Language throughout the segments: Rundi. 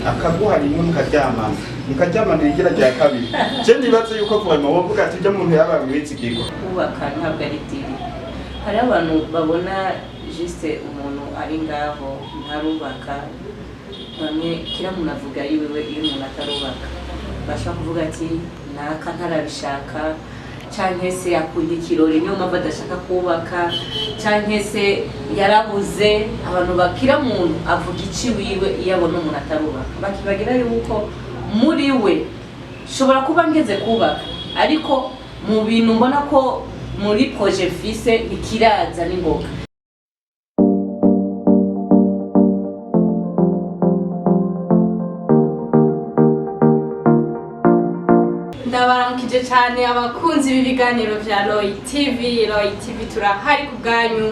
Akaguha rimwe, mukaryamana, mukaryamana irigira rya kabiri, je nibaze yuko vraiment wovuga ati ujya muntu yabaye umwizigirwa. Kubaka ntabwo ari deal. Hariho abantu babona juste umuntu ari ngaho ntarubaka. Bamwe kila muntu avuga yiwewe. Iyo umuntu atarubaka bashobora kuvuga ati naka ntarabishaka, canke se akunda ikirori, niyo mpamvu adashaka kubaka, canke se yarabuze. Abantu bakira muntu avuga ici wiwe iyo abona umuntu atarubaka, bakibagira yuko muri we shobora kuba ngeze kubaka, ariko mu bintu mbona ko muri projet mfise ntikiraza n'ingoga. Ndabaramukije cyane abakunzi b'ibiganiro bya Roy TV. Roy TV turahari ku bwanyu,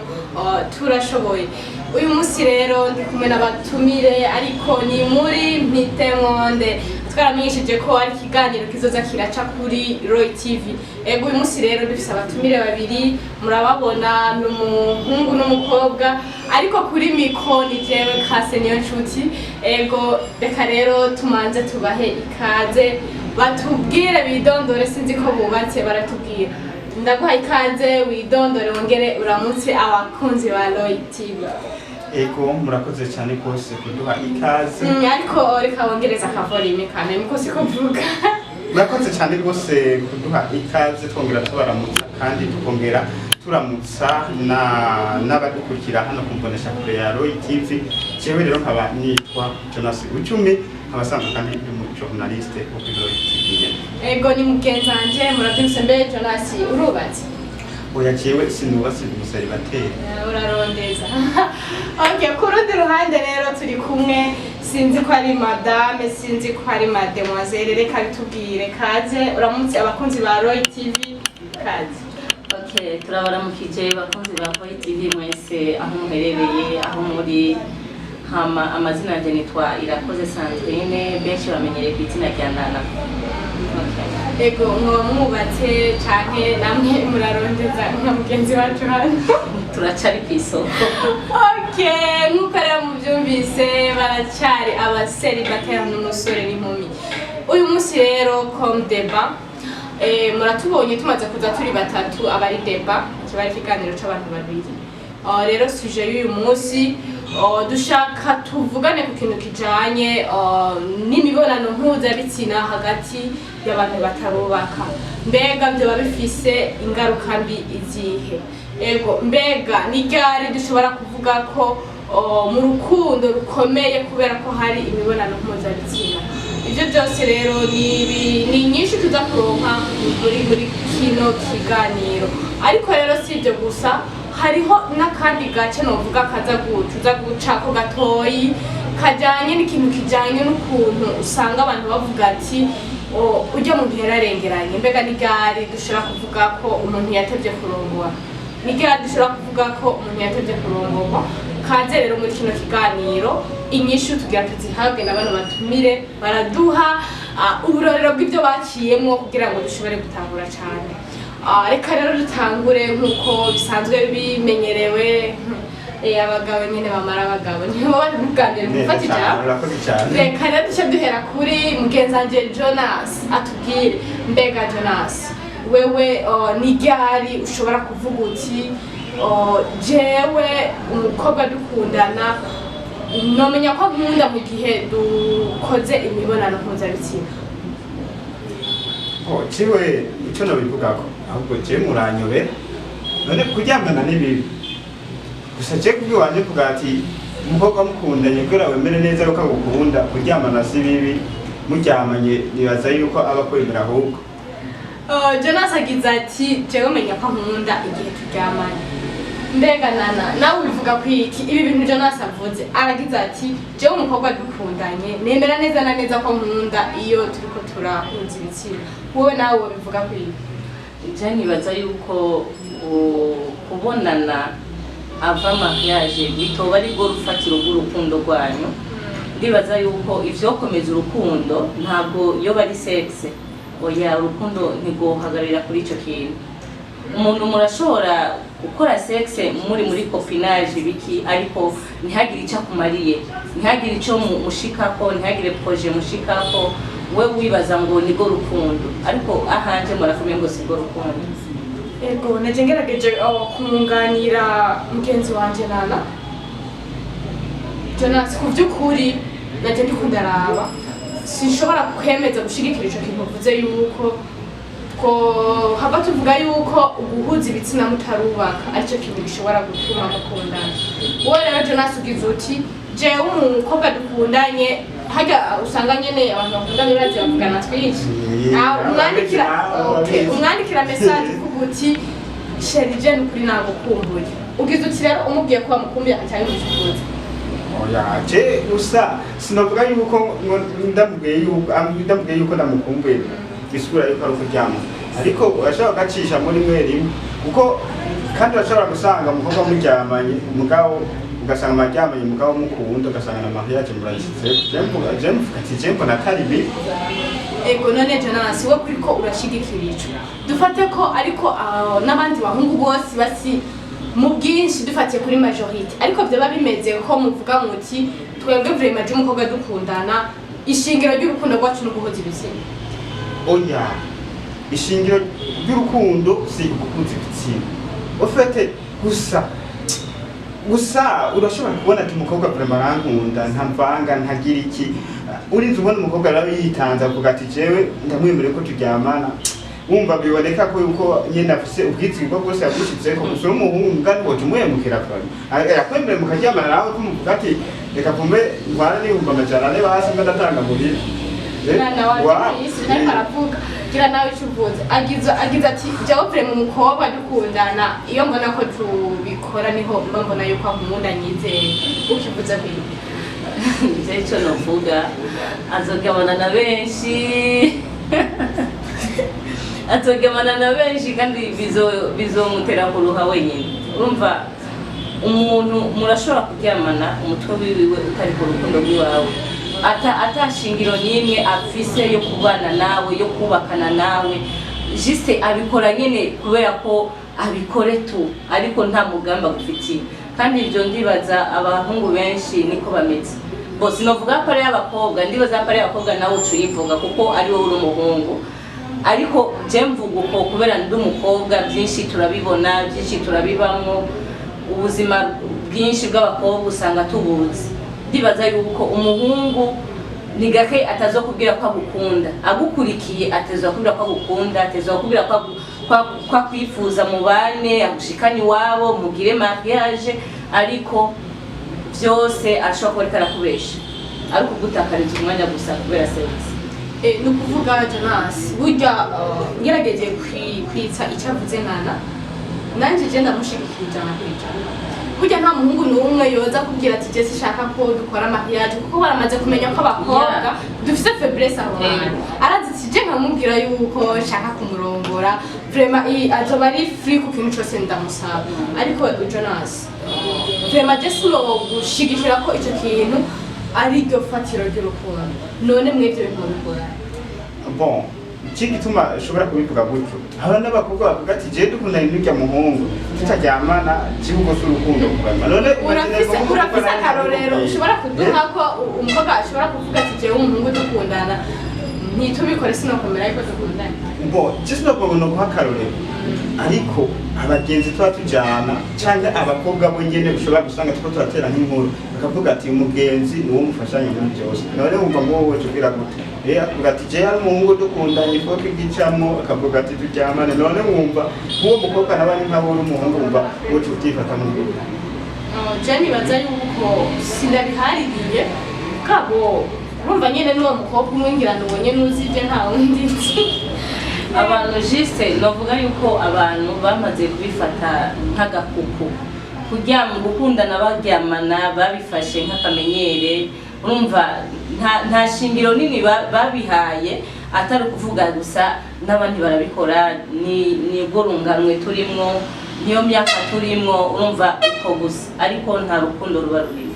turashoboye. Uyu munsi rero ndi kumwe n'abatumire, ariko ni muri Mpitemwonde. Twaramenyesheje ko ari ikiganiro kizoza kiraca kuri Roy TV. Ego, uyu munsi rero dufise abatumire babiri, murababona, ni umuhungu n'umukobwa, ariko kuri micro ni jewe Kase Niyo Nshuti. Ego, reka rero tumanze tubahe ikaze, batubwire, bidondore. Sinzi ko bubatse, baratubwira. Ndaguha ikaze, widondore, wongere uramutse abakunzi ba Roy TV. Ego, murakoze cyane rwose kuduha ikaze. Ariko reka wongereze akavolume kame muko siko mvuga. Murakoze cyane rwose kuduha ikaze, twongera tubaramutsa kandi tukongera turamutsa na n'abadukurikira hano ku mbonesha kure ya Roy TV. Jewe rero nkaba nitwa Jonas Bucumi, nkaba asanzwe kandi ndi umu journaliste wo kuri Roy TV nyene. Ego, ni mugenzi wanje, murabyumvise. Mbe Jonas, urubatse? Oya, jewe sinubatse, ndi umuseribateri. Urarondeza. Okay, ku rundi ruhande rero turi kumwe, sinzi ko ari madame, sinzi ko ari mademoiselle, reka bitubwire. Kaze, uramutse abakunzi ba Roy TV, kaze. Okay, turabaramukije bakunzi ba Roy TV mwese aho muherereye, aho muri. Hama amazina yanjye nitwa Irakoze Sandrine, benshi bamenyereye ku izina rya Nana. Okay. Ego, mwoba mwubatse canke namwe murarondeza nka mugenzi wacu hano? Turacari ku isoko. Okay, nk'uko rero mubyumvise, baracyari abaseribateri n'umusore n'inkumi. Uyu munsi rero comme débat, muratubonye tumaze kuza turi batatu, abari débat kiba ari ikiganiro c'abantu babiri. Rero sujet y'uyu munsi, dushaka tuvugane ku kintu kijanye n'imibonano mpuzabitsina hagati y'abantu batarubaka. Mbega vyoba bifise ingaruka mbi izihe? Ego, mbega ni ryari dushobora kuvuga ko mu rukundo rukomeye kubera ko hari imibonano mpuzabitsina? Ibyo byose rero ni nyinshi tuza kuronka muri kino kiganiro. Ariko rero si ibyo gusa, hariho n'akandi gace novuga kaza tuza gucako gatoyi, kajyanye n'ikintu kijyanye n'ukuntu usanga abantu bavuga ati: "O, ujya muntu yararengeranye." Mbega ni ryari dushobora kuvuga ko umuntu yatevye kurongora? Ni ryari dushobora kuvuga ko umuntu yatevye kurongorwa? Kaze rero muri kino kiganiro, inyishu tugira tuzihabwe na bano batumire, baraduha uburorero bw'ibyo baciyemwo kugira ngo dushobore gutahura cyane. Reka rero dutangure nk'uko bisanzwe bimenyerewe. Abagabo nyine bamara abagabo nibo bari bwa mbere Neza gufata cyane. ijambo. Urakoze cyane. Reka rero duce duhera kuri mugenzi wanje Jonas, atubwire. Mbega Jonas, wewe ni ryari ushobora kuvuga uti: "Oh, jewe umukobwa dukundana nomenya ko nkunda mu gihe dukoze imibonano mpuzabitsina"? Oh, jewe icyo nabivugako, ahubwo jewe muranyobe. None kuryamana ni bibi gusa? Je kubwiwanje kuvuga ati umukobwa mukundanye, kubera wemere neza yuko agukunda, kuryamana si bibi. Muryamanye nibaza yuko aba akwemera ahubwo. Jonas agize ati: "Jewe menya ko nkunda igihe turyamanye." Mbega Nana, nawe ubivuga ku iki, ibi bintu Jonas avuze? Aragize ati: "Jewe umukobwa dukundanye nemera neza na neza ko nkunda iyo turiko turahuza ibitsina." Wowe nawe wobivuga ku iki? Je nibaza yuko kubonana avant mariage bitoba ari rwo rufatiro rw'urukundo rwanyu. Ndibaza yuko ivyokomeza urukundo ntabwo iyo bari sexe. Oya, urukundo ntirwohagararira kuri ico kintu. Umuntu murashobora Gukora sexe muri copinage biki, ariko ntihagire icyo akumariye, ntihagire icyo mushikako, ntihagire projet mushikako. We wibaza ngo nibwo rukundo, ariko ahanje murakumye ngo sibwo rukundo. Ego, naje ngerageje kumwunganira mugenzi wanje Nana Jonas. Ku by'ukuri naje ndiko ndaraba, sinshobora kwemeza gushigikira ico kintu uvuze yuko ko hava tuvuga yuko uguhuza ibitsina mutarubaka aricyo kintu gishobora gutuma mukundana. Wowe rero Jonas ugize uti: "Jewe umukobwa dukundanye", harya usanga nyene abantu bakundanye bazi bavugana twinshi. Umwandikira, okay, umwandikira message uvuga uti: "Chéri, je nukuri nagukumbuye." Ugize uti rero umubwiye ko wamukumbuye akaca yumva uvuze. Oya, je gusa sinavuga yuko ngo ndamubwiye yuko ndamukumbuye bisigura yuko ari ukuryama, ariko urashobora kugacisha muri rimwe rimwe, kuko kandi urashobora gusanga umukobwa muryamanye, umugabo ugasanga muryamanye, umugabo mukunda, ugasanga na mariage murayishyize. Je mvuga ati je mbona atari bibi. Ego, none Jonas, we kuri ko urashigikira ico, dufate ko ariko n'abandi bahungu bose basi mu bwinshi, dufatiye kuri majorité, ariko vyoba bimeze ko muvuga muti: "Twebwe vraiment je umukobwa dukundana, ishingiro ry'urukundo rwacu no guhuza ibitsina"? Oya, ishingiro ry'urukundo si uguhuza ibitsina au fait gusa. Gusa urashobora kubona ati umukobwa vraiment arankunda, ntamvanga, ntagira iki. Urinze ubona umukobwa nawe yitanze avuga ati: "Jewe ndamwemereye ko turyamana", wumva biboneka ko yuko nyene afise ubwizigirwa bwose yagushizeko. Gusa umuhungu mugani woca umuhemukira, vraiment yakwemereye mukaryamana, nawe kumuvuga ati: "Reka vume ntwara n'400,000 basi mbe ndatanga muhira." Mwana wawe isi ariko aravuga, gira nawe icyo uvuze. Agize ati: "Jewe vraiment umukobwa dukundana, iyo mbona ko tubikora niho mba mbona yuko ankunda, nyizeye." Ukivuze kwiki? Ivyo ico novuga, azogemana na benshi, azogemana na benshi, kandi bizomutera kuruha wenyine. Urumva umuntu murashobora kuryamana umutwe wiwiwe utari ku rukundo rw'iwawe, ata shingiro n'imwe afise yo kubana nawe, yo kubakana nawe. Juste abikora nyene kubera ko abikore tu, ariko nta mugambi agufitiye. Kandi ibyo ndibaza abahungu benshi niko bameze. Bo sinovuga ko ari abakobwa, ndibaza ko ari abakobwa, nawe uca uyivuga kuko ari wowe uri umuhungu, ariko je mvuga uko kubera ndi umukobwa. Byinshi turabibona, byinshi turabibamwo, ubuzima bwinshi bw'abakobwa usanga tubuzi. Ndibaza yuko umuhungu ni gake atazokubwira ko agukunda. Agukurikiye atezwa kubwira ko agukunda, atezwa kubwira ko akwifuza, mubane, agushikane iwabo, mugire mariage, ariko byose ashobora kuba ariko arakubesha, ari ukugutakariza umwanya gusa kubera sexe. Ni ukuvuga Jonas, burya ngerageje kwitsa icyo avuze Nana, nanjye je ndamushigikira 100%. Burya nta muhungu n'umwe yoza kubwira ati: "Je sinshaka ko dukora mariage", kuko baramaze kumenya ko abakobwa dufise faiblesse aho hantu. Arazi ati: "Je nkamubwira yuko nshaka kumurongora, vraiment azoba ari free ku kintu cose ndamusaba." Ariko Jonas, vraiment je sinogushigikira ko ico kintu ari ryo fatiro ry'urukundo. None mwebwe bintu mubikora? Bon, iki gituma ushobora kubivuga gutyo, hari n'abakobwa bavuga ati: "Je dukundanye n'urya muhungu, tutaryamana gihugu si urukundo kurama." None Urafise akarorero ushobora kuduha ko umukobwa ashobora kuvuga ati: "Jewe umuhungu dukundana ntitubikore sinokomera ariko dukundane"? Bo je sinovuga ngo noguha akarorero, ariko abagenzi tuba tujana canke abakobwa bo nyene ushobora gusanga turiko turatera nk'inkuru, bakavuga ati: "Umugenzi ni uwo mufashanya muri byose." None wumva ngo wowe tubwira gute? Akavuga ati: "Je hari umuhungu dukundanye, ifo twigicamwo", akavuga ati: "Turyamane." None wumva nk'uwo mukobwa nawe ari nkawe uri umuhungu, wumva woca uvyifata mu gute? Je nibaza yuko sindabihaririye kabo, urumva nyene n'uwo mukobwa umwe ngira ngo nyene uzi ivyo, nta wundi nzi. Abantu juste novuga yuko abantu bamaze kubifata nk'agakuku, kuryama, gukundana baryamana, babifashe nk'akamenyere. Urumva nta shingiro nini babihaye, atari ukuvuga gusa n'abandi barabikora, ni nibwo runganwe turimwo, niyo myaka turimwo, urumva uko gusa, ariko nta rukundo ruba rurimo.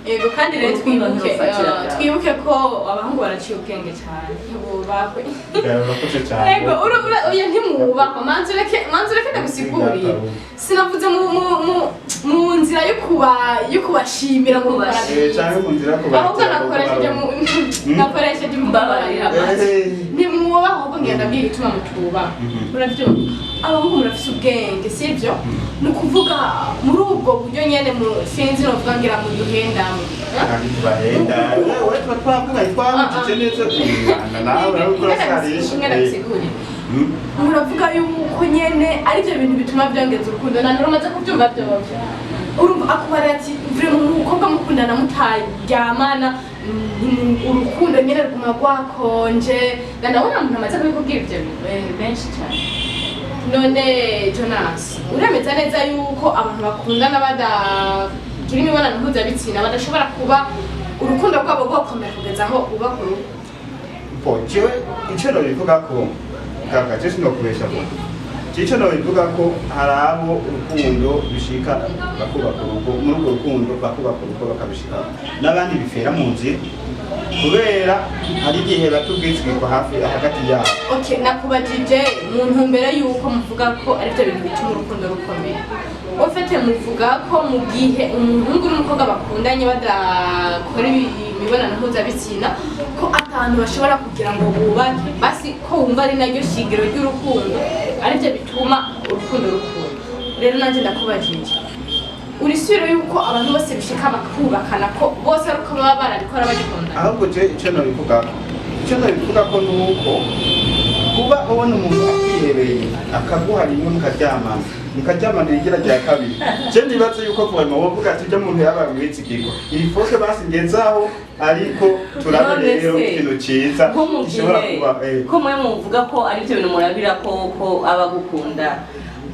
Ego, kandi rero Urukundo twibuke ntirufatira bwawe. Twibuke ko abahungu baraciye ubwenge cyane, ntibubahwe. Urakoze cyane. Ego, oya, ntimwubahwa. Manzi ureke ndagusigurire. Sinavuze mu nzira yo kubashimira ngo mukora Eh, canke mu nzira yo kubakira. Ahubwo nakoresheje imvugo. Mbabarira. Ntimwubaha, ahubwo ngenda mbwira igituma mutubaha. Urabyumva, abahungu murafise ubwenge, sibyo? Ni ukuvuga muri ubwo buryo nyene sinzi novuga ngira muduhendamwe. Kandi tubahenda, wewe tuba twavuganye, twahujije neza. Umwana nawe urabona urasarisha. Umwe ndagusigurire. Muravuga yuko nyene ari byo bintu bituma byongeza urukundo, na nuramaze kubyumva byovyo. Urumva akubara ati vraiment umukobwa mukundana mutaryamana, urukundo nyene ruguma rwakonje. Na ndabona umuntu amaze kubikubwira ivyo bintu. Eh, benshi cyane. None Jonas, uremeza neza yuko abantu bakundana badagira imibonano mpuzabitsina badashobora kuba urukundo rwabo rwakomera kugeza aho uba ku rugo? Bo, jewe icyo nobivuga ko kaka, je sinokubesha ko icyo nobivuga ko hari abo urukundo bishika bakubaka urugo, muri urwo rukundo bakubaka urugo bakabishikako, n'abandi bifera mu nzira kubera hari igihe batubwizigirwa hafi hagati yabo. Okay, nakubajije mu ntumbero yuko muvuga ko ari byo bintu bituma urukundo rukomera. Ufite muvuga ko mu gihe umuhungu n'umukobwa bakundanye badakora imibonano mpuzabitsina ko atantu bashobora kugira ngo bubake, basi ko wumva ari naryo shingiro ry'urukundo, aribyo bituma urukundo rukunda. Rero nanjye ndakubajije, urisubire yuko abantu bose bishika bakubakana ko bose ari uko baba barabikora bagikundana? Ahubwo je icyo nobivuga ko ni uko kuba ubona umuntu akwihebeye akaguha rimwe mukaryamana, mukaryamana irigira rya kabiri, je nibaze yuko vraiment wovuga ati ujya muntu yabaye umwizigirwa, iri foke basi ngezaho, ariko turabe. None Rero se, ikintu ciza nko mu gishobora gihe kuba ko mwe muvuga ko ari byo bintu murabira ko aba agukunda,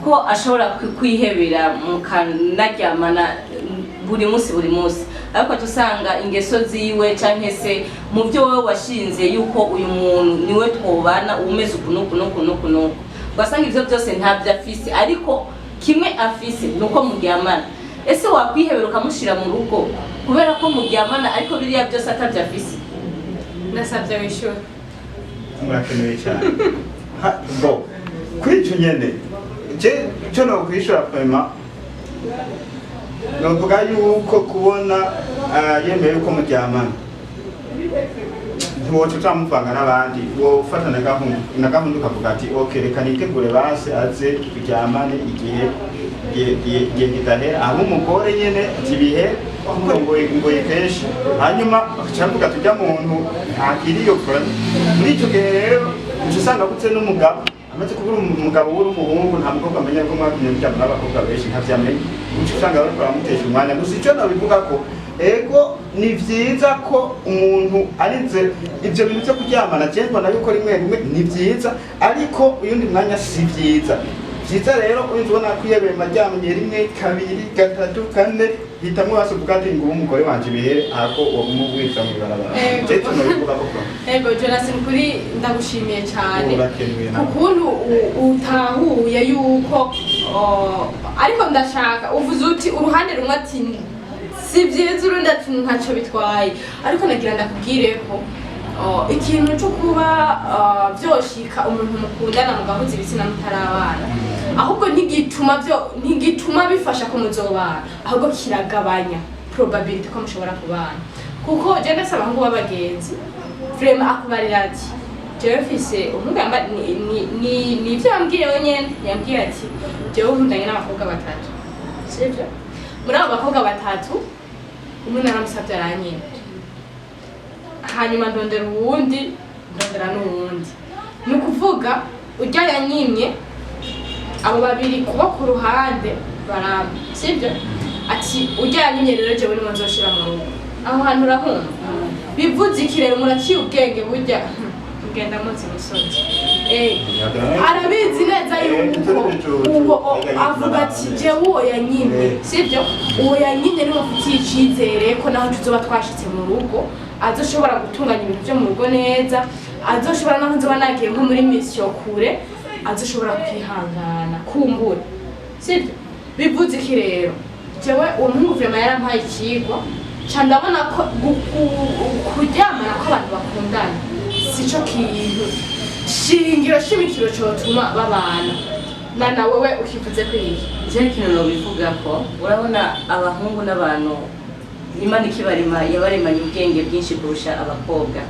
ko ashobora kwihebera mukanaryamana buri munsi buri munsi, ariko usanga ingeso ziwe canke se mu byo wowe washinze yuko uyu muntu niwe twobana umeze uku n'uku n'uku n'uku n'uku, ugasanga ivyo byose ntabyo afise, ariko kimwe afise ni uko muryamana. Ese wakwihebera ukamushira mu rugo kubera ko muryamana, ariko biriya byose atabyo afise? Ndasabye wishyura. Murakenewe cyane. Bo kuri icyo nyene, je icyo nokwishura vraiment, novuga yuko kubona yemeye yuko muryamana, ntiwoca ucamuvanga n'abandi, wofata na gahunda ukavuga ati ok, reka nitegure basi aze turyamane igihe igihe kidahera, aho umugore nyene ati bihe kuko ngoye kenshi, hanyuma akaca tujya muntu ntakiriyo kure. Muri icyo gihe rero uca usanga agutse n'umugabo amaze kubura umugabo w'umuhungu, nta mukobwa amenya ko mwatumye muryamana n'abakobwa benshi, ntavyamenya. Uca usanga bariko baramutesha umwanya. Gusa icyo nabivuga ko ego, ni vyiza ko umuntu arize ivyo bintu vyo kuryamana, je mbona yuko rimwe rimwe ni vyiza, ariko uyundi mwanya si vyiza. Vyiza rero urinze ubona kwiyebeye maryamye rimwe, kabiri, gatatu, kane, hitamwo hasi uvuga ati ngubu umugore wanje bihere ako woguma mw'ibarabara. Ego. Je tunobivuga ko Ego Jonas, ni kuri ndagushimiye cyane Urakenuye nawe. ukuntu utahuye yuko ariko ndashaka uvuze uti uruhande rumwe ati si byiza, urundi ati ntacyo bitwaye, ariko nagira ndakubwire ko ikintu cyo kuba vyoshika umuntu mukundana mugahuza ibitsina mutarabana, ahubwo ntigituma bifasha ko muzobana, ahubwo kiragabanya probability ko mushobora kubana. Kuko je ndasaba abahungu b'abagenzi vraiment, akubarira ati jewe mfise umuhungu yamba ni ivyo yambwiye wenyene. Yambwiye ati jewe nkundanye n'abakobwa batatu, sivyo? Muri abo bakobwa batatu, umwe naramusavye aranyima, hanyuma ndondera uwundi, ndondera n'uwundi. Ni ukuvuga urya yanyimye, abo babiri kuba ku ruhande barampa, sibyo? Ati urya yanyimye rero jewe niwe nzoshira mu rugo. Aho hantu urahumva bivuze iki? Rero muraciye ubwenge burya, mugenda muzi imisozi. Arabizi neza yuko uwo avuga ati jewe uwo yanyimye, sibyo, uwo yanyimye niwe mfitiye icizere ko naho tuzoba twashitse mu rugo azoshobora gutunganya ibintu byo mu rugo neza, azoshobora naho nzoba nagiye nko muri mission kure azoshobora kwihangana kumbura, sibyo? Bivuze iki rero? Jewe uwo muhungu vraiment yarampaye ikigwa. Ca ndabona ko kuryamana kw'abantu bakundana sico kintu shingiro shimikiro cotuma babana. Nana, wewe ukivuze ko iki? Je, ikintu nobivuga ko, urabona, abahungu n'abantu Imana ikibarema yabaremanye ubwenge bwinshi kurusha abakobwa.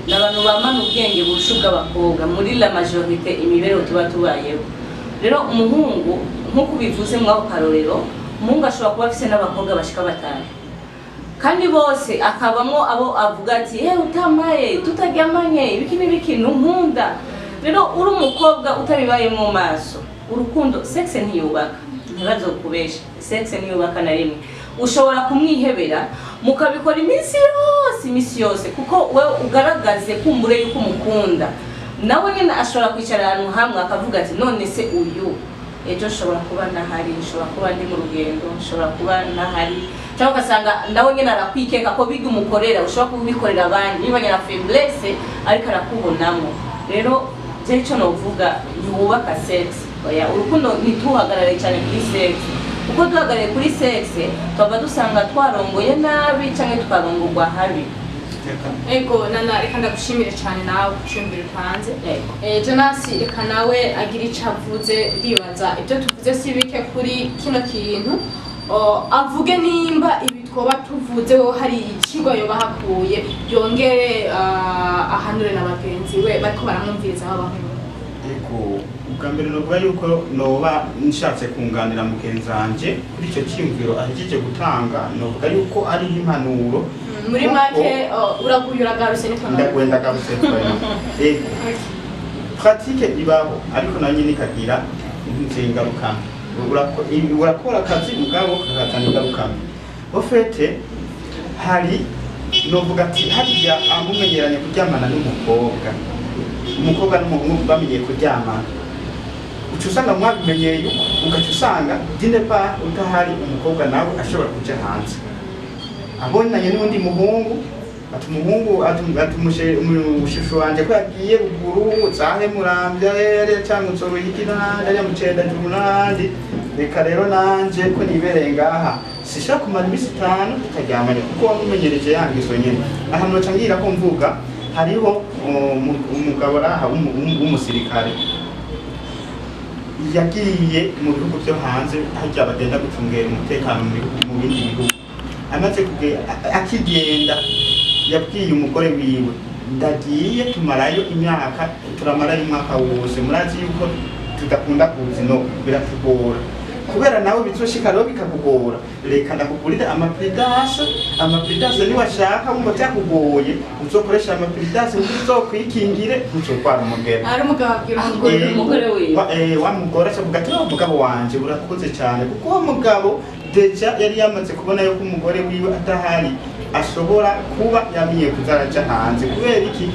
Ni abantu bamana ubwenge burusha ubw'abakobwa muri la majorité. Imibereho tuba tubayeho rero, umuhungu, nk'uko ubivuze mw'ako karorero, umuhungu ashobora kuba afise n'abakobwa bashika batanu, kandi bose akabamwo abo avuga ati: "He, utamaye tutaryamanye ibiki n'ibiki ntunkunda." Rero uri umukobwa utabibaye mu maso, urukundo, sexe ntiyubaka, ntibazokubesha, sexe ntiyubaka na rimwe. Ushobora kumwihebera mukabikora iminsi yose, iminsi yose, kuko we ugaragaze kumbure yuko umukunda. Nawe nyine ashobora kwicara ahantu hamwe akavuga ati: "None se uyu ejo nshobora kuba ntahari, nshobora kuba ndi mu rugendo, nshobora kuba ntahari." Cyangwa ugasanga nawe nyine arakwikeka ko biga umukorera ushobora kubikorera abandi, niba na faiblesse ariko arakubonamo. Rero je icyo novuga, ntiwubaka sex, oya. Urukundo ntituhagarare cyane kuri sex, kuko duhagarariye kuri sex twaba dusanga twarongoye nabi cyangwa tukarongorwa habi. Ego Nana, reka ndagushimire cyane nawe kucumbira utanze. Yego. Jonas, reka nawe agira ico avuze. Ndibaza ibyo tuvuze si bike kuri kino kintu. O, avuge nimba ibi twoba tuvuze hari icigwa yoba hakuye, yongere ahanure na bagenzi we bariko baramwumviriza b'abahungu. Ego, ubwa mbere novuga yuko noba nshatse kunganira mugenzi wanje kuri icyo cyiyumviro ahejeje gutanga. Novuga yuko ari impanuro. Muri make, uraguye uragarutse niko. Ndagwenda garutse. Ego, pratique ibaho, ariko nayo nyine ikagira ingaruka. Urakora akazi mugabo kakazana ingaruka mbi. Au fait, hari novuga ati harya amumenyeranye kuryamana n'umukobwa, umukobwa n'umuhungu bamenyeye kuryamana, uca usanga mwabimenyeye uko, ugaca usanga d'une part utahari, umukobwa nawe ashobora kuja hanze abonanye n'undi muhungu, ati umuhungu ati umushushu wanje ko yagiye ruguru zahe Muramvya here cyangwa Nzoruhigi n'ahandi ariya Mucendajuru n'ahandi, reka rero nanje ko nibereye ngaha sishobora kumara iminsi 5 tutaryamanye, kuko wamumenyereje ya ngeso nyene. Aha noca ngira ko mvuga hariho umugabo araha w'umusirikare yagiye mu bihugu byo hanze, harya bagenda gucungera umutekano mu bindi bihugu. Amaze akigenda yabwiye umugore wiwe: "Ndagiye, tumarayo imyaka, turamarayo umwaka wose. Murazi yuko tudakunda kuza ino, biratugora. Kubera nawe bizoshika rero bikakugora, reka ndakugurire ama Prudence. Ama Prudence niwashaka wumva byakugoye, uzokoresha ama Prudence uzokwikingire, ntuzotwara umugera." Ari umugabo abwira umugore. Umugore wiwe. Wa mugore acavuga ati: "Wa mugabo wanje urakoze cyane," kuko uwo mugabo déjà yari yamaze kubona yuko umugore wiwe adahari ashobora kuba yamenye kuzaraja hanze. Kubera iki?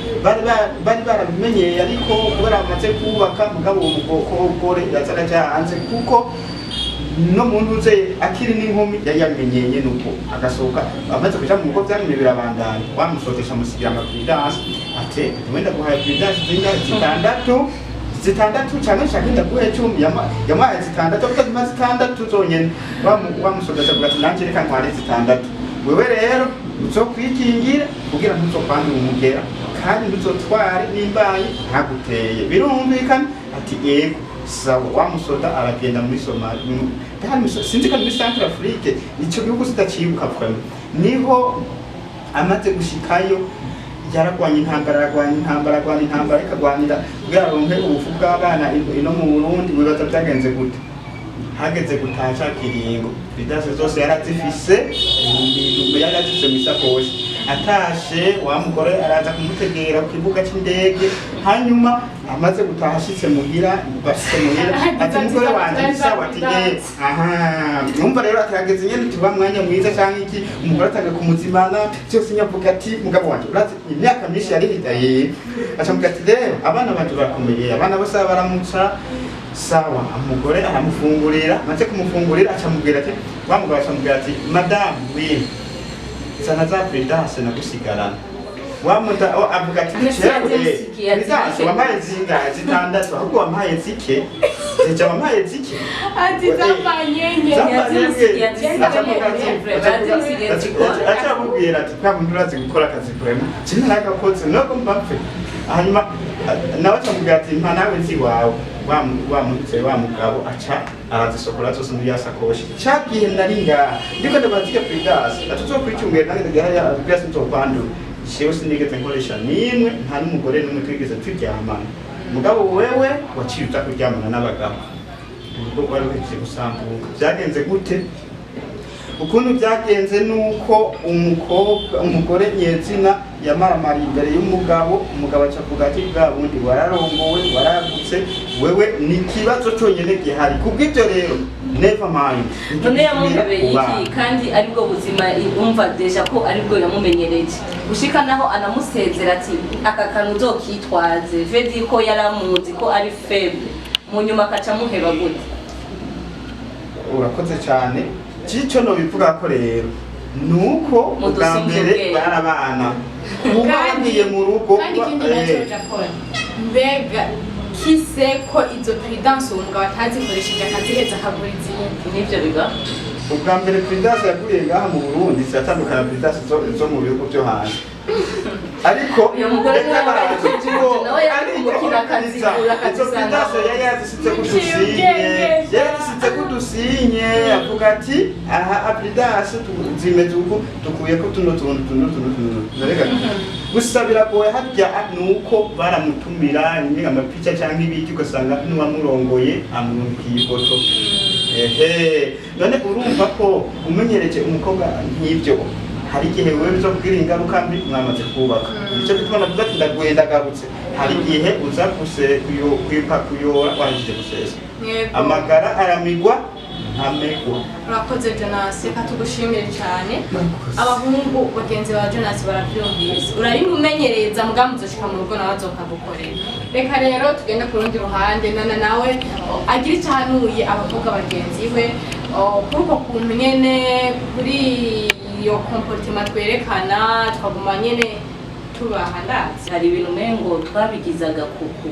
Bari barabimenyeye, ariko kubera bamaze kubaka, mugabo uwo mugore yazaraja hanze, kuko no mu ntuze akiri n'inkumi yari yabimenyeye nyene uko agasohoka. Amaze kuja mu rugo vyagumye birabandanya. Wamusotesha amusigira ama Prudence, ati: "Wenda guhaye Prudence zingahe? Zitandatu, zitandatu canke nshaka ndaguhe 10." Yamuhaye zitandatu, avuga ati: "Mpa zitandatu zonyene." Wamusotesha avuga ati: "Nanje reka ntware zitandatu. Wewe rero uzokwikingira kugira ntuzokwandura umugera kandi ntuzotware n'imbanyi ntaguteye. Birumvikana?" Ati: "Yego, sawa." Wa musoda aragenda muri Somalia, sinzi ko ari muri Central Afrique, ico gihugu sidacibuka vraiment. Niho amaze gushikayo yaragwanya intambara, aragwanya intambara, aragwanya intambara, ariko agwanira kugira aronke ubufu bw'abana ino mu Burundi. Wibaza byagenze gute? Hageze gutaha ca kiringo, Prudence zose yarazifise, ibihumbi yarazifise mw'isakoshi. Atashe, wa mugore araza kumutegera ku kibuga c'indege. Hanyuma amaze gutaha, ashitse muhira, bashitse muhira, ati: "Mugore wanje, ni sawa?" Ati: "Eh." Aha numva rero ati hageze nyene tuba mwanya mwiza canke iki, umugore atanga kumuzimana byose. Nyavuga ati: "Mugabo wanje, urazi imyaka myinshi yari hitaye." Acamuga ati: "Rero abana banje barakomeye, abana bose baramutsa sawa." Umugore aramufungurira. Amaze kumufungurira, acamubwira ati, wa mugabo acamubwira ati: "Madamu wini, zana za Prudence nagusigarana." Wamuta o avuga ati Mbese "Jewe, yazimusigiye ati, Prudence, "Zike." wampaye zingahe? Zitandatu. Ahubwo wampaye zike, zija wampaye zike. Ati zapanyenye. Yazimusigiye ati, "Zike." Acamubwira ati kwa muntu urazi gukora akazi kurema kimwe nagakoze nubwo mbapfe. Hanyuma nawe acamubwira ati mpa nawe ziwawe. Wa wa mugabo aca arazisokora zose muri ya sakoshi. Cagihe nari ngaha ndiko ndabaziga Prudence ati uzokwicungira nange ndagahaya Prudence nzokwandura. Jewe sinigeze nkoresha n'imwe, nta n'umugore n'umwe twigeze turyamana. Mugabo wewe waciye uza kuryamana n'abagabo, urugo rwari ruhejeje gusambuka. Byagenze gute? Ukuntu byagenze nuko umukobwa, umugore nyezina yamaramariye imbere y'umugabo. Umugabo aca avuga ati bwa bundi wararongowe, waragutse wewe, ni ikibazo cyonyine gihari. Kubw'ibyo rero, never mind. None yamuhebeye iki kandi aribwo buzima? Umva déjà ko aribwo yamumenyereje, gushika naho anamusezera ati aka kantu uzokitwaze vedi, ko yaramuzi ko ari faible, mu nyuma akaca amuheba gute? Urakoze cyane. Cico nobivuga ko rero nuko ubwa Mudusumbye mbere ubwenge. barabana kuba bagiye mu rugo. Kandi ikindi nacyo, Japon, mbega kise ko izo prudence uwo mugabo atazikoresheje, akaziheza akagura izindi? Nivyo biba. Ubwa mbere Prudence yaguriye ngaha mu Burundi ziratandukana na Prudence zo mu bihugu byo hanze, ariko Uyu mugore reka nawe bazi ko nawe yari kumukina akazigura izo akazisanga. Prudence yari yazisize kudusinye. Ubwenge. Yazisize kudusinye, avuga ati aha Prudence zimeze uku, dukuye ko tuno tuntu tuno tuno tuno. Reka gusa biragoye harya nuko baramutumira nyine amapica cyangwa ibiki, ugasanga n'uwamurongoye amurungikiye ifoto. Ehe, none urumva ko umenyereje umukobwa nk'ibyo, hari igihe wewe bizokubwira ingaruka mbi mwamaze kubaka. Nicyo gituma navuga ati ndaguye ndagarutse. Hari igihe uza guse kuyupa kuyora wahejeje gusesa. Yego. Amagara aramigwa ntamegwa. Urakoze Jonas, reka tugushimire cyane. Abahungu bagenzi ba Jonas barabyumvise, urabimumenyereza muga muzoshika mu rugo nawe azokagukorera. Reka rero tugende ku rundi ruhande, Nana nawe agira icyo ahanuye abakobwa bagenzi we kuri uko kuntu nyene, kuri iyo comportement twerekana tukaguma nyene tubaha ndazi. Hari ibintu umengo twabigizaga kuku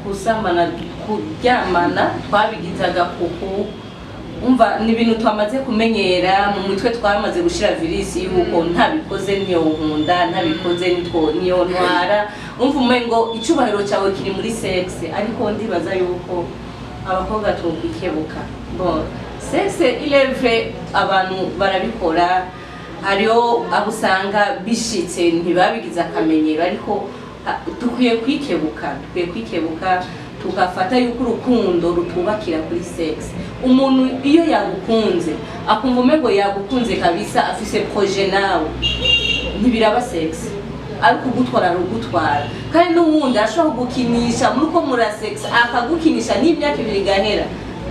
kusambana, kuryamana twabigizaga kuku. Umva, ni ibintu twamaze kumenyera mu mutwe, twamaze gushira virisi yuko ntabikoze niyo nkunda, ntabikoze nitwo niyo ntwara. Umva, umengo icubahiro cyawe kiri muri sexe. Ariko ndibaza yuko abakobwa twokwikebuka. Bon, sexe, il est vrai, abantu barabikora, hariho abo usanga bishitse ntibabigize akamenyero, ariko dukwiye kwikebuka, dukwiye kwikebuka tugafata yuko urukundo rutubakira kuri sexe. Umuntu iyo yagukunze, akumva umengo yagukunze kabisa, afise projet nawe, ntibiraba sexe, ariko ugutwara arugutwara. Kandi n'uwundi ashobora kugukinisha muri uko murasexa, akagukinisha n'imyaka 2 igahera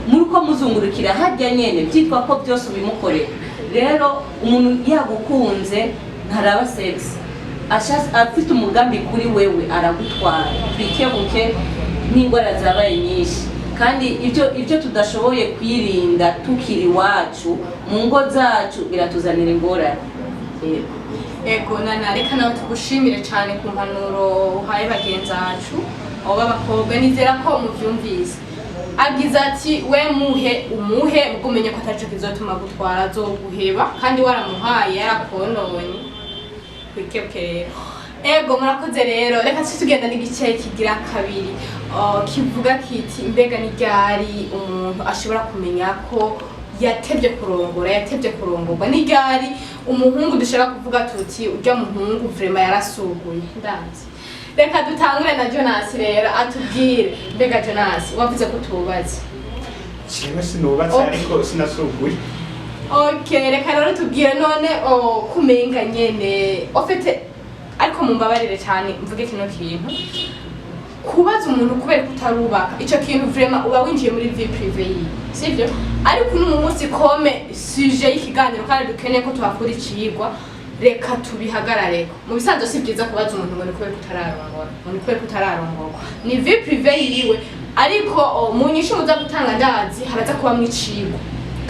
muri uko muzungurukira harya nyene, byitwa ko byose ubimukorera. Rero umuntu yagukunze ntaraba sexe, afite umugambi kuri wewe aragutwara. Twikebuke n'indwara zabaye nyinshi, kandi ibyo tudashoboye kwirinda tukiri iwacu mu ngo zacu biratuzanira ingorane. Yego. Ego Nana, reka nawe tugushimire cyane ku mpanuro uhaye bagenzi bacu abo b'abakobwa. Nizera ko muvyumvise. Agize ati we muhe umuhe, ubwo umenye ko atarico kizotuma gutwara, azoguheba kandi waramuhaye yarakononye. Twikebuke rero. Ego, murakoze. Rero reka tuce tugenda n'igice kigira kabiri, kivuga kiti mbega ni ryari umuntu ashobora kumenya ko yatevye kurongora, yatevye kurongorwa? Ni ryari umuhungu dushobora kuvuga tuti urya muhungu vraiment yarasuguye? Ndazi, reka dutangure na Jonas rero atubwire. Mbega Jonas, wavuze ko utubatse? Jewe sinubatse. Okay. Ariko sinasuguye. Okay, reka rero tubwire none kumenga nyene au fait, ariko mumbabarire cyane mvuge kino kintu: kubaza umuntu kubera ko utarubaka, ico kintu vraiment uba winjiye muri vie privée yiwe, sivyo? Ariko uno munsi comme sujet y'ikiganiro kandi dukeneye ko tuhakura icigwa, reka tubihagarareko. Mu bisanzwe si byiza kubaza umuntu ngo ni kubera ko utararongora, ngo ni kubera ko utararongorwa. Ni vie privée yiwe, ariko mu nyishu muza gutanga ndazi haraza kubamwo icigwa.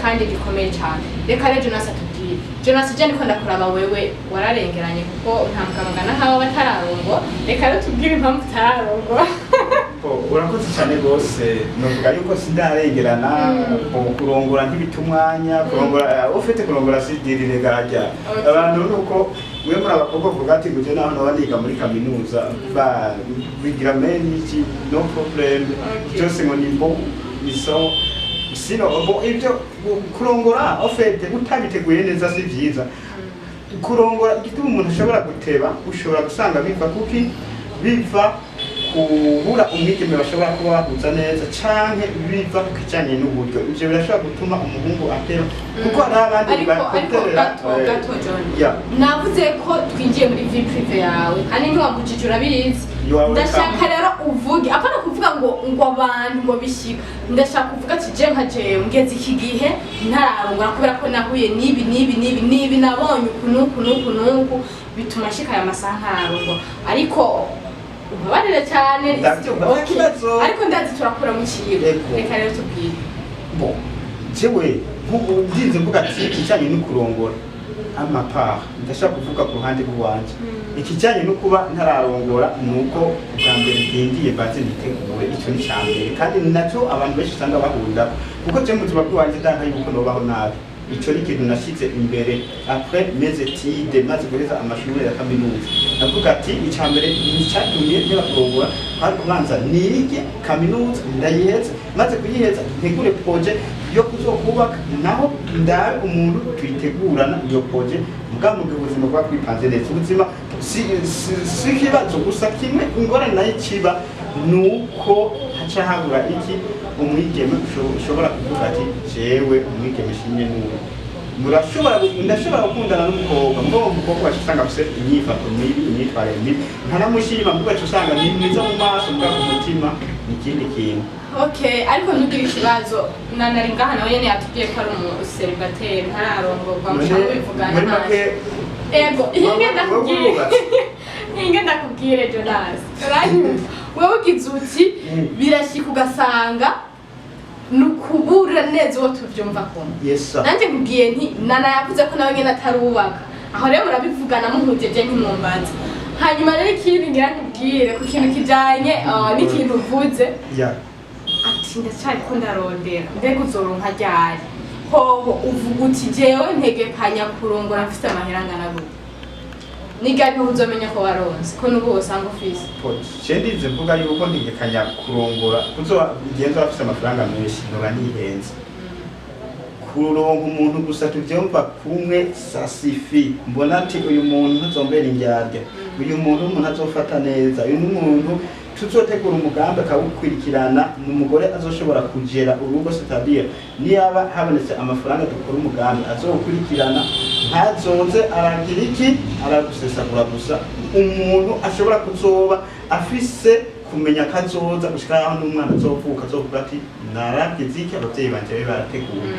Kandi gikomeye cyane. Reka rero Jonas atubwire. Jonas, je niko ndakuraba, wewe wararengeranye kuko nta mugabo angana nkawe batararongora. Reka rero tubwire impamvu utararongora. Bo, urakoze cyane rwose. Novuga yuko sindarengerana. Bo, kurongora ntibita umwanya. Kurongora, ufite kurongora si dirire gajya. Abantu nuko mwe muri abakobwa uvuga ati gute naho noba niga muri kaminuza, ba bigira meni iki, no problem. Byose ngo ni bon, ni so sino bo ibyo kurongora ufite utabiteguye neza si byiza. Kurongora, igituma umuntu ashobora guteba, ushobora gusanga biva kuki? Biva kubura umwigeme bashobora kuba bahuza neza, canke biva ku kijanye n'uburyo. Ivyo birashobora gutuma umuhungu ateba, kuko hari abandi Ariko bakoterera. Gato gato, John. Ya. Navuze ko twinjiye muri vie privée yawe kandi ntiwambujije, urabizi. You are welcome. Ndashaka rero uvuge, apana kuvuga ngo abantu ngo bishika. Ndashaka kuvuga ati je nka jewe ngeze iki gihe ntararongora kubera ko nahuye n'ibi n'ibi n'ibi n'ibi, nabonye uku n'uku n'uku n'uku, bituma nshika aya masaha ntararongora. Ariko umbabarire cyane. Ndabyumva, nta Okay. kibazo. Ariko ndazi turakura mu kigo. Ego. Reka rero tubwire. Bon, jewe nk'ubu ndinze mvuga ati ikijanye no kurongora amapart, ndashaka kuvuga ku ruhande rw'iwanje. Ikijanye no kuba ntararongora ni uko ubwa mbere ndindiye mbanze nitegure. Ico ni icya mbere, kandi ni nacyo abantu benshi usanga bahunda, kuko je mu buzima bw'iwanje ndanka yuko nobaho nabi. Ico ni ikintu nashize imbere après mes études, maze guheza amashuri ya kaminuza. Navuga ati icya mbere nicyatumye niba kurongora kwari kubanza nige kaminuza ndayiheza, maze kuyiheza ntegure projet yo kuzokubaka, naho ndabe umuntu tuyitegurana iyo projet. Mugabo mu gihe ubuzima bwa kwipanze neza, ubuzima si ikibazo gusa kimwe. Ingorane nayo ikiba nuko haca habura iki? Umwigeme ushobora kuvuga ati jewe umwigeme shimye n'uyu. Murashobora, ndashobora gukundana n'umukobwa, mugabo uwo mukobwa wacu usanga afise imyifato mibi, imyitwarire mibi, nkanamushima, mugabo wacu usanga ni mwiza mu maso, mugabo ku mutima ni ikindi kintu. Okay, ariko ntugire ikibazo. Nanari ngaha nawe nyene yatubwiye ko ari umuseribateri, ntararongorwa. Mushaka kubivugana? Muri make. Ego, hinge ndakubwire. Wubatse. Hinge ndakubwire, Jonas. Uranyumva? Wewe ugize uti birashika ugasanga ni ukubura neza uwo tuvyumva kumwe. Yes sir. Nanjye nkubwiye nti Nana yavuze ko nawe nyene atarubaka. Aho rero murabivugana muhujeje, ntimwumbaza. Hanyuma rero ikindi ngira nkubwire ku kintu kijanye n'ikintu uvuze ati ndacariko ndarondera, mbega uzoronka ryari? Hoho uvuga uti jewe ntegekanya kurongora mfise amahera angana gute? Ni ryari niho uzomenya ko waronse, ko n'ubu wosanga ufise? Je ndinze mvuga yuko ntegekanya kurongora kuzoba igihe nzoba afise amafaranga menshi, noba nihenze. Kuronka umuntu gusa tuvyumva kumwe, ça suffit. Mbona ati uyu muntu ntazombera indyarya, uyu muntu umuntu azofata neza, uyu n'umuntu tuzotegura umugambi akawukurikirana, ni umugore azoshobora kugera urugo, c'est-à-dire niyaba habonetse amafaranga dukora umugambi azowukurikirana, ntazoze aragira iki, aragusesagura gusa. Umuntu ashobora kuzoba afise kumenya kazoza gushika aho n'umwana azovuka azovuga ati naragize iki, abavyeyi banje babe barateguye.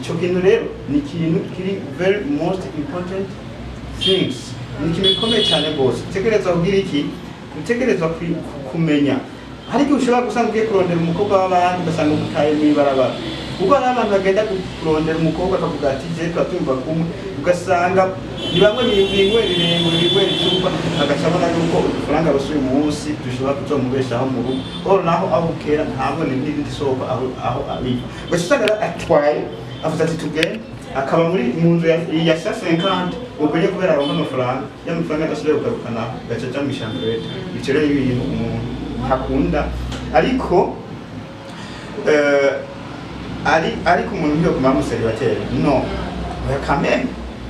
Ico kintu rero ni ikintu kiri very most important things, ni ikintu gikomeye cyane rwose. Utegerezwa kugira iki? Utegerezwa kumenya. Hari igihe ushobora gusanga ugiye kurondera umukobwa w'abandi, ugasanga umutaye mw'ibarabara, kuko hari abantu bagenda kurondera umukobwa akavuga ati je turatumva kumwe, ugasanga ni bamwe binywera irengo, binywera icupa, agaca abona yuko udufaranga bose uyu munsi dushobora kuzomubeshaho mu rugo oro, naho aho bukera ntabone n'irindi soko aho abiva. Ugaca usanga rero atwaye avuze ati tugende, akaba muri mu nzu ya 50, ubwo nyine kubera aronka amafaranga, y'amafaranga adasubira kugaruka, naho gaca aja mw'ishambrete. Ivyo rero ni ibintu umuntu ntakunda, ariko ariko umuntu ntiyo kumara umuseribateri, no oya, quand même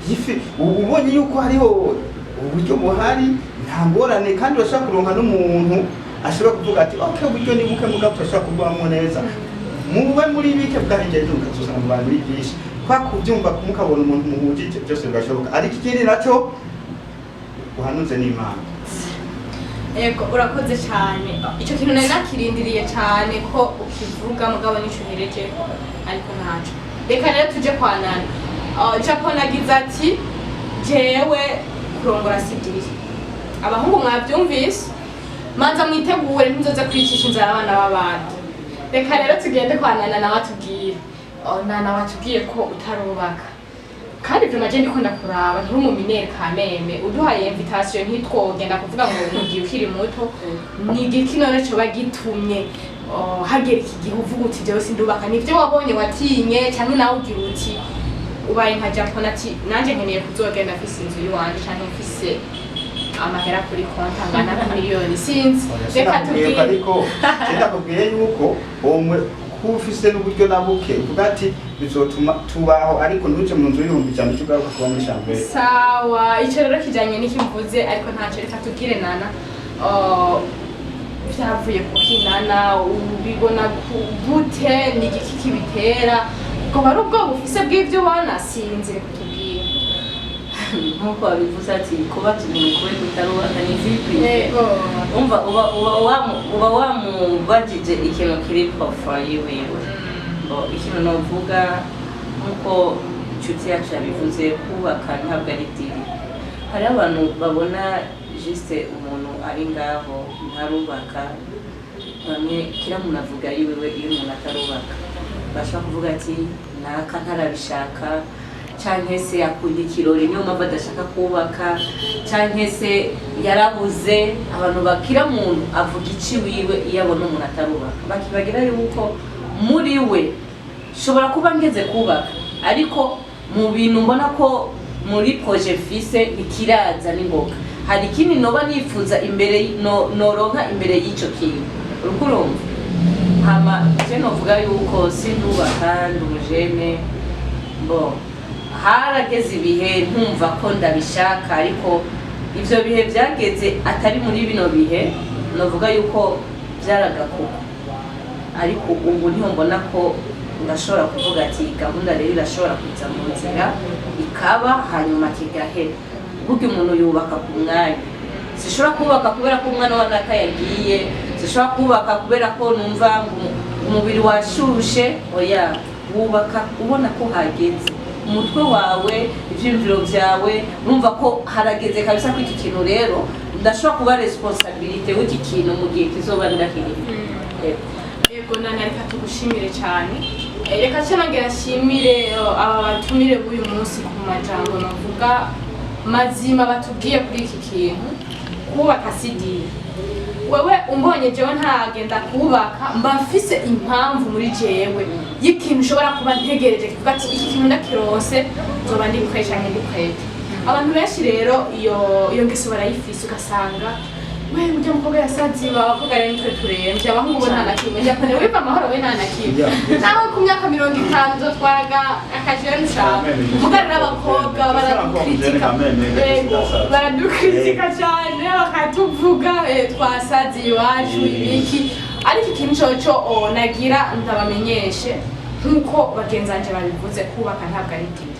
yifi ubu ubonye yuko hariho uburyo buhari, nta ngorane. Kandi urashobora kuronka n'umuntu ashobora kuvuga ati ok, uburyo ni buke, mugabo turashobora kubamo neza, mube muri bike bwahingiye, mukazosanga mu bantu muri byinshi kwa kubyumva, mukabona umuntu muhujije, byose bigashoboka. Ariko ikindi nacyo uhanuze n'Imana. Yego, urakoze cyane. Icyo kintu nari nakirindiriye cyane ko ukivuga, mugabo nico uhereje, ariko ntaco. Reka rero tuje kwa Nana. Japon agize ati jewe kurongora si byiza. Abahungu mwabyumvise, manza mwitegure, ntimuzoze kwicisha inzara abana b'abantu. Reka rero tugende kwa Nana nawe atubwire. Oh, Nana, watubwiye ko utarubaka, kandi vraiment je ndiko ndakuraba nturi umu mineur. Kameme uduhaye invitation ntitwogenda kuvuga ngo mugiye ukiri muto. Ni igiki none coba gitumye, oh, hagera iki gihe uvuga uti jewe sindubaka? Nivyo wabonye watinye, canke nawe ugira uti ubaye nka Japon, ati nanje nkeneye kuzogenda mfise inzu yiwanje canke mfise amahera kuri konti angana na miliyoni, sinzi, reka Sinakubwiye ko tubwire. Ariko ndakubwiye yuko uwo kuba ufise n'uburyo na buke, uvuga ati bizotuma tubaho, ariko ntuje mu nzu y'100,000 ugaruka kuba muri chambre. Sawa, ico rero kijanye n'icyo mvuze, ariko ntacyo. Reka tubwire Nana. Oh, vyavuye kuki Nana? Ubibona gute? Ni igiki kibitera? Ngo bari ubwoba ufise bw'ivyo ubona? Sinzi, reka tubwire. Nk'uko wabivuze ati kubaza umuntu kubera utarubaka ni vie privée. Yego. Umva, uba wamubajije ikintu kiri profond yiwiwe. Bo, ikintu novuga, nk'uko inshuti yacu yabivuze, kubaka ntabwo ari deal. Hariho abantu babona juste umuntu ari ngaho ntarubaka. Bamwe, kila muntu avuga yiwiwe. Iyo umuntu atarubaka bashobora kuvuga ati naka ntarabishaka, canke se akunda ikirori niyo mpamvu adashaka kubaka, canke se yarabuze. Abantu bakira, muntu avuga ici wiwe iyo abona umuntu atarubaka, bakibagira yuko muri we shobora kuba ngeze kubaka, ariko mu bintu mbona ko muri projet mfise ntikiraza n'ingoga. Hari ikindi noba nifuza imbere no, noronka imbere y'ico kintu, uriko urumva? Hama je novuga yuko sindubaka, ndi umujene. Bo, harageze ibihe nkumva ko ndabishaka, ariko ivyo bihe vyageze atari muri bino bihe. Novuga yuko vyaragakuka, ariko ubu niho mbona ko ndashobora kuvuga ati gahunda rero irashobora kuza mu nzira ikaba, hanyuma kigahera. Burya umuntu yubaka ku mwanya. Sishobora kubaka kubera ko umwana wa naka yagiye, sishobora kubaka kubera ko numva ngo umubiri washushe. Oya, wubaka ubona ko hageze, umutwe wawe, ivyiyumviro vyawe, urumva ko harageze kabisa ko iki kintu rero ndashobora kuba responsabilité w'iki kintu mu gihe kizoba ndahiriye. Yego. Yego Nana, reka tugushimire cyane. Reka ce nongera nshimire aba batumire b'uyu munsi ku majambo navuga mazima batubwiye kuri iki kintu. Kubaka si deal. Wewe umbonye jewe ntagenda kubaka, mba mfise impamvu muri jewe y'ikintu ushobora kuba ntegereje, kivuga ati iki kintu ndakironse nzoba ndi prêt canke ndi prête. Abantu benshi rero iyo ngeso barayifise, ugasanga we urya mukobwa yasaziba. Abakobwa rero nitwe turemvye, abahungu bo nta na kimwe. Japone wiva amahoro, we nta na kimwe. Nawe ku myaka 50 uzotwaraga akajene ushaka. Muga rero abakobwa baradukritika. Yego, baradukritika cyane, bakatuvuga twasaze iwacu ibiki. Ariko ikintu coco, oh, nagira ndabamenyeshe nk'uko bagenzi banje babivuze, kubaka ntabwo ari deal.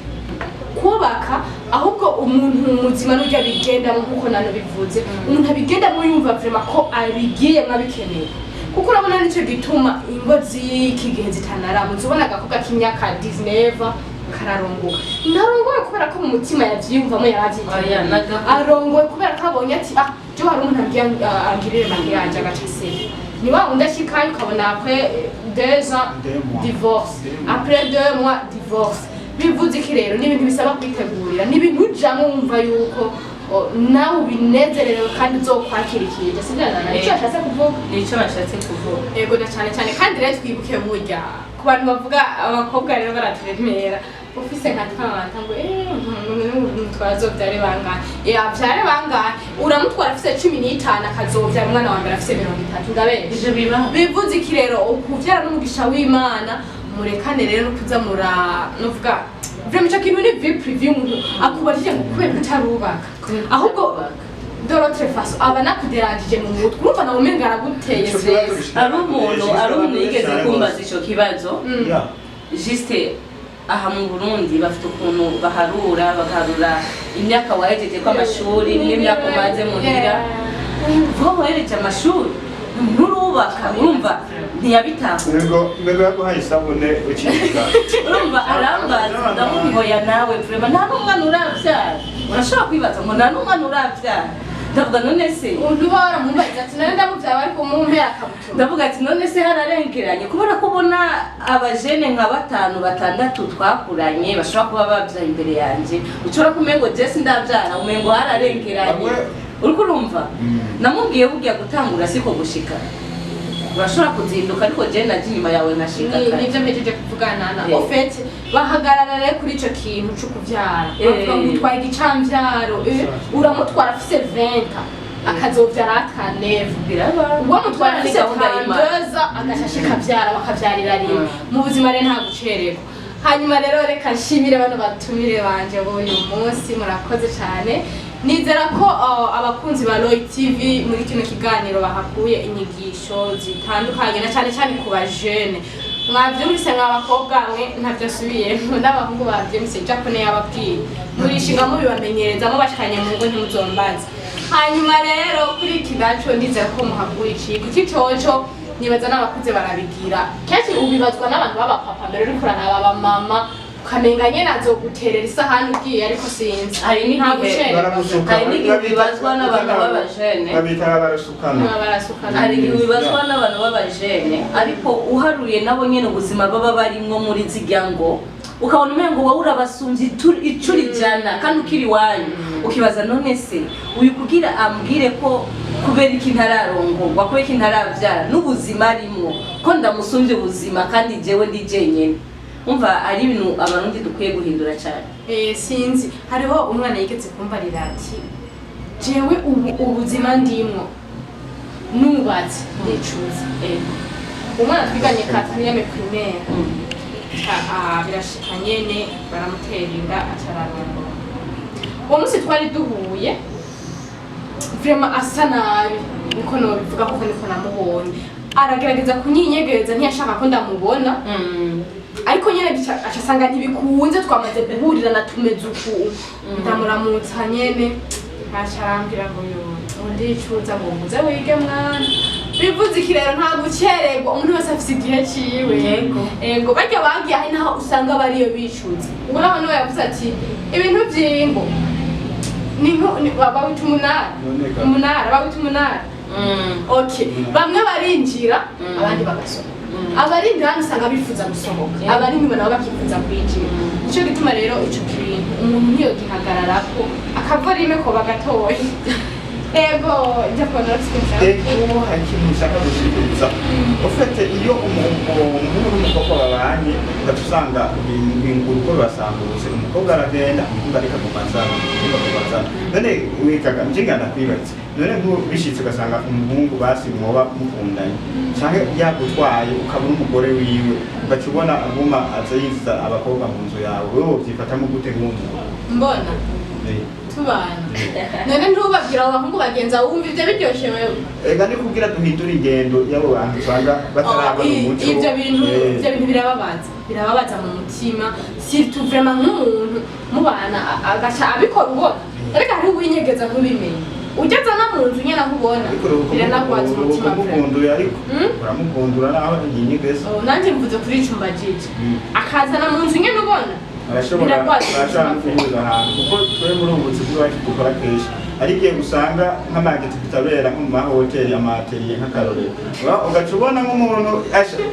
Kubaka ahubwo umuntu muzima n'urya abigendamo, nk'uko nano bivuze, umuntu abigendamo yumva vraiment ko abigiyemo abikeneye, kuko urabona nicyo gituma ingo z'iki gihe zitanarama. Uzubona agakobwa k'imyaka 19 kararongoka. Ntarongoye kubera ko mu mutima yavyiyumvamo, yaravyiteguye. Oya, Arongoye kubera ko abonye ati ah, jo hari umuntu ambwiye angirire mariage, agaca aseka. Ni wa wundi ashikayo ukabona après 2 ans 2 mois. Divorce. 2 mois. Après 2 mois, divorce. Bivuze iki rero? Ni ibintu bisaba kwitegurira, ni ibintu ujamwo wumva yuko, oh, nawe ubinezererewe kandi uzokwakira ikintu, sibyo Nana? Icyo yashatse kuvuga. Nico bashatse kuvuga. Yego, na cyane cyane. Kandi rero twibuke, burya ku bantu bavuga, abakobwa rero baraturemera. Ufise nka 30 ngo mutwara azovyare bangahe? Avyare bangahe? Uramutwara afise 15, akazovyara umwana wa mbere afise 30. Ndabesha? Ivyo bibaho. Bivuze iki rero? Ukuvyara n'umugisha w'Imana. Murekane rero no kuza mura novuga vraiment ico kintu ni vie privée. Umuntu akubajije ngo kubera ko utarubaka, ahubwo de l'autre façon aba nakuderangije mu mutwe, urumva nawe umenga araguteye Ico kibazo stress. Ari umuntu yigeze kumbaza ico kibazo. Yeah. Juste aha mu Burundi bafite ukuntu baharura, bagaharura imyaka wahejeje ko amashuri n'imyaka umaze muhira. Vuba wahereje amashuri nturubaka, urumva ntiyabitahura. Mbego yaguhaye isabune ukiga. Urumva arambaza, ndamubwira nawe vraiment nta n'umwana urabyara. Urashobora kwibaza ngo nta n'umwana urabyara, ndavuga none se Umuntu uba waramumbaza ati none ndamubyara, ariko Mumpe akabutura. Ndavuga ati none se hararengeranye kubera ko ubona abajene nka batanu, batandatu twakuranye bashobora kuba babyaye imbere yanjye, ushobora kumengo je sindabyara, umengo hararengeranye. Uriko urumva? Namubwiye burya gutangura siko gushika, urashobora kuzinduka, ariko je naje inyuma yawe nkashika kare. Nivyo mpejeje kuvugana na Eh. Au fait, bahagarara rero kuri ico kintu co kuvyara, bavuga ngo utwaye igicamvyaro, uramutwara afise 20, akazovyara ataneve. Biraba. Uwo mutwara afise Gahunda y'Imana. 32, agashashe kavyara, bakavyarira rimwe. Mu buzima rero nta gucererwa. Hanyuma rero reka nshimire bano batumire banje b'uyu munsi, murakoze cyane. Nizera ko abakunzi ba Roy TV muri kino kiganiro bahakuye inyigisho zitandukanye, na cyane cyane ku bajene. Mwavyumvise mwa bakobwa mwe, ntavyo asubiyemo, n'abahungu bavyumvise, Japone yababwiye, murishinga mubibamenyereza mubashikanye mu ngo, ntimuzombaze. Hanyuma rero kuri iki naco ndizera ko muhakuye icigwa. Iki coco nibaza n'abakuze barabigira kenshi, ubibazwa n'abantu b'abapapa mbere, uriko uranaba abamama ukamenga nyene azoguterera isahani ugiye, ariko sinzi. Hari n'igihe- Nta gucererwa. Baragusuka. Hari n'igihe bibazwa n'abantu b'abajene. Babita barasukana. Baba barasukana. Hari igihe bibazwa n'abantu b'abajene, ariko uharuye nabo nyene ubuzima baba barimwo muri zirya ngo ukabona umengo wowe urabasumbye incuro 100 kandi ukiri iwanyu, ukibaza none se uyu kugira ambwire ko kubera iki ntararongorwa, kubera iki ntaravyara, n'ubuzima arimwo ko ndamusumbye ubuzima kandi jewe ndi jenyene. Umva, ari ibintu Abarundi dukwiye guhindura cyane. Sinzi, hariho umwana yigeze kumbarira ati jewe ubu ubuzima ndimwo nubatse ndicuza. Umwana twiganye quatrième primaire. Birashika nyene baramutera inda, aca ararongora. Uwo munsi twari duhuye, vraiment asa nabi, niko nobivuga kuko niko namubonye. Aragerageza kunyinyegeza, ntiyashaka ko ndamubona, ariko nyene aca asanga ntibikunze, twamaze guhurirana tumeze uku. Ndamuramutsa nyene, aca arambwira ngo yo ngo ndicuza, ngo muze wige mwana. Bivuze iki rero? Nta gucererwa, umuntu wese afise igihe ciwe. Yego. Ego, barya bagiye hari naho usanga bariyo bicuza. Ubu naho niwe yavuze ati ibintu vy'ingo ni nko bawita umunara. Noneka. Umunara, bawita umunara. Okay, bamwe barinjira, abandi bagasohoka. Abarinjira hano usanga bifuza gusohoka, abari inyuma nabo bakifuza kwinjira. Nico gituma rero ico kintu umuntu ntiyogihagararako, akava rimwe koba gatoya. Ego, Japone arafite. Ego, hari ikintu nshaka gushikiriza. Ufite iyo umuhungu n'umukobwa babanye, ugaca usanga urugo rurasambutse, umukobwa aragenda, umuhungu ariko aguma azana, umuhungu aguma azana. None wikaga njinga ndakwibaza, none nk'ubu bishitse ugasanga umuhungu basi mwoba mukundanye canke yagutwaye, ukabona umugore wiwe, ugaca ubona aguma aza yinjiza abakobwa mu nzu yawe, wewe wovyifatamo gute nk'umuntu? Mbona tubana, none ntubabwira abo bahungu bagenza, wumva ivyo biryoshe wewe? Ega ni kugira duhindure ingendo y'abo bantu usanga batarabona umuco. Ivyo bintu, ivyo bintu birababaza, birababaza mu mutima, surtout vraiment nk'umuntu mubana agaca abikora ubona. Ariko hariho uwinyegeza ntubimenye, ugeze no mu nzu nyene aho ubona, Ariko biranagwaza umutima vraiment. uramugundura, ariko uramugundura naho yinyegeza. Oh, nanjye mvuze kuri ico mbajije, akazana mu nzu nyene ubona, Arashobora, biragwaza arashobora no umutima. guhurira ahantu, kuko twe muri ubu buzi bw'iwacu dukora kenshi ari igihe usanga nk'ama activités abera nko mu mahoteli, ama ateliers, nk'akarorero. Ugaca ubona nk'umuntu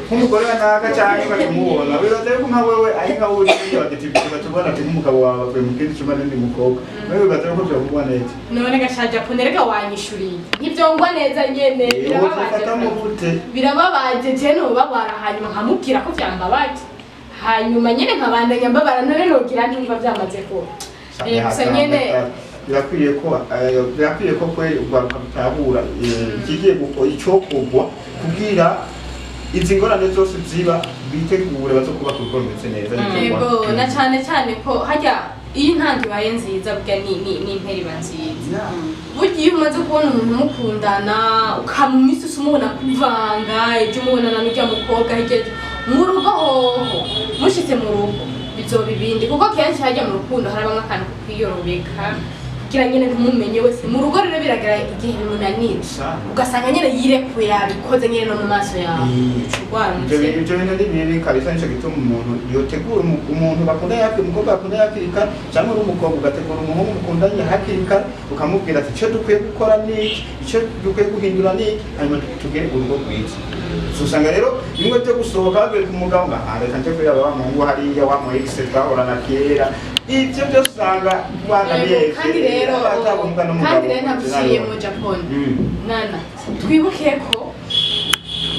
nk'umugore wa naka, cyangwa ugaca umubona wibaza yuko nka wewe ari nka uri iyo activité, ugaca ubona ati nk'umugabo wawe avuye mu kindi cyumba n'undi mukobwa, wewe wibaza yuko byavugwa neza? None gashaje Japone, reka wanyishuriye, ntivyongwa neza nyene, birababaje. Ufatamo gute? Birababaje, je nobabara, hanyuma nkamubwira ko vyambabaje, hanyuma nyene nkabandanya mbabara. None nogira ntumva vyamaze kuba. Gusa nyene Birakwiye ko kweri urwaruka rutahura ikigiye icokorwa kugira izi ngorane zose ziba, bitegure bazo kubaka urugo rumeze neza. Yego, na cane cane ko harya iyo intango ibaye nziza, burya ni impera iba nziza. Burya iyo umaze kubona umuntu mukundana, ukamumisi usa umubona kuvanga, ejo umubonana n'urya mukobwa, hirya ejo mu rugo hoho, mushitse mu rugo bizoba ibindi, kuko kenshi hajya mu rukundo harabamwo akantu ko kwiyorobeka. Kugira nyene ntumumenye wese mu rugo. Rero biragera igihe bimunanira, ugasanga nyene yirekuye, yabikoze nyene no mu maso yawe. Urwara Ibyo umutwe. Ibyo bintu ni bibi kabisa. Nico gituma umuntu yotegura umuntu bakunda hakiri, umukobwa bakunda hakiri kare, cyangwa uri umukobwa ugategura umuhungu mukundanye hakiri kare, ukamubwira ati: "Icyo dukwiye gukora ni iki, icyo dukwiye guhindura ni iki, hanyuma tugire urugo rwiza." Usanga rero bimwe byo gusohoka bagiye ku mugabo ngo: "Ah, reka nje kureba wa muhungu hariya, wa mu ex twahorana kera." Ibyo byose usanga Yego, kandi rero atabumva n'umugabo. Kandi rero ntaguciye mu Japan. Nana, twibuke ko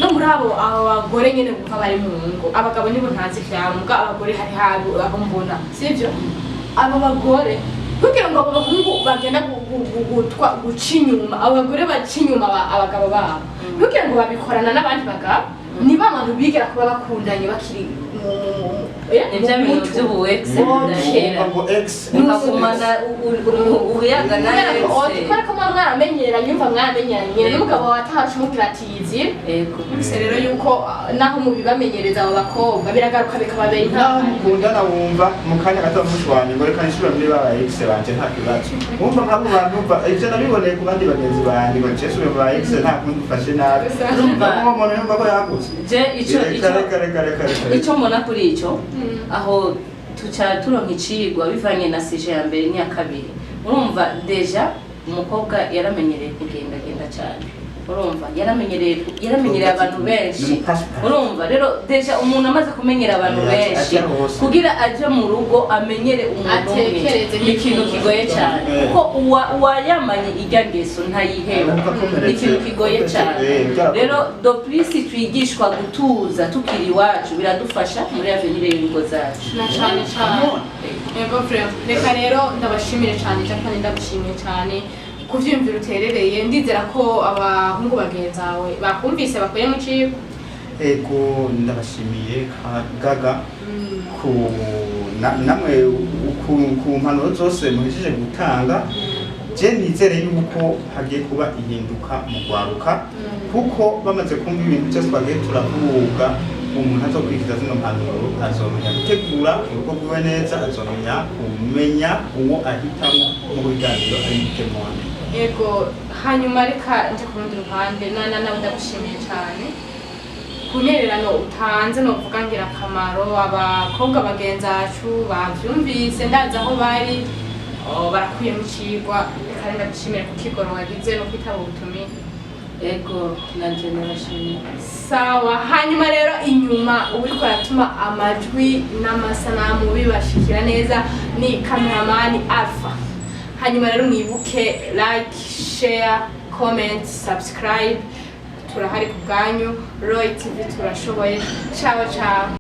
no muri abo bagore nyene gupfa bari mu ngo, abagabo nibo ntazi ivyabo, muga abagore hari habo abo mbona, sivyo? Abo bagore, kugira ngo abo bahungu bagenda guca inyuma, abo bagore baca inyuma abagabo babo, kugira ngo babikorana n'abandi bagabo, ni ba bantu bigera kuba bakundanye bakiri Ni bya mu bintu muco. by'ubu ex bidahera. Ngo ex. Ukagumana ubuyaga na Kubera ko ex. Kubera ko muba mwaramenyeranye, yumva mwaramenyeranye n'umugabo wawe, atahaca umubwira ati: "Yizire." Gusa rero yuko naho mubibamenyereza abo bakobwa, biragaruka bikababera Naho intambara. mukundana, wumva mu kanya gato bamushwanye ngo: "Reka nshuro muri ba ex banje, nta kibazo." Wumva nk'abo bantu, ivyo nabiboneye ku bandi bagenzi banje, ngo nje mu ba ex, nta kundi, ufashe nabi. Urumva? Uwo muntu yumva ko yagutse. Je ico Reka, ico reka, reka, reka, reka. Icyo mbona kuri icyo, aho tuca turonka icigwa bivanye na sujet ya mbere n'iya kabiri. Urumva, déjà umukobwa yaramenyereye kugendagenda cyane, urumva yaramenyereye abantu benshi. Ni umupasiporo. Urumva rero, déjà umuntu amaze kumenyera abantu benshi, aja hose. kugira aje mu rugo amenyere umuntu umwe, Atekereze ni ikintu n'ikintu. kigoye cyane, kuko uwayamanye irya ngeso ntayiheba. Wumva akomeretse. Ni ikintu kigoye cyane. Byarakomeye. Rero de plus twigishwa gutuza tukiri iwacu, biradufasha muri avenir y'ingo zacu. Na cane cane. Yego, vraiment, reka rero ndabashimire cyane. Japan, ndagushimiye cyane ku vyiyumviro uterereye. Ndizera ko abahungu bagenzawe bakumvise, bakuye mu cigwa. Ego, ndabashimiye gaga ku namwe ku mpanuro zose muhejeje gutanga. Je nizere yuko hagiye kuba ihinduka mu rwaruka, kuko bamaze kumva ibintu byose twagiye turavuga. Umuntu azokurikiza zino mpanuro azomenya gutegura urugo rwiwe neza, azomenya kumenya uwo ahitamo mu biganiro ari butemone. Yego, hanyuma reka nje ku rundi ruhande. Nana, nawe ndagushimiye cyane ku ntererano utanze, novuga ngirakamaro. Abakobwa bagenzacu bavyumvise, ndazi aho bari, barakuyemo icigwa. Reka rero ndagushimire ku kigoro wagize no kwitaba ubutumire. Ego, nanje ndabashimiye. Sawa. Hanyuma rero inyuma uriko aratuma amajwi n'amasanamu bibashikira neza ni cameraman Alpha. Hanyuma rero mwibuke like, share, comment, subscribe. Turahari ku bwanyu. Roy TV, turashoboye. Ciao ciao.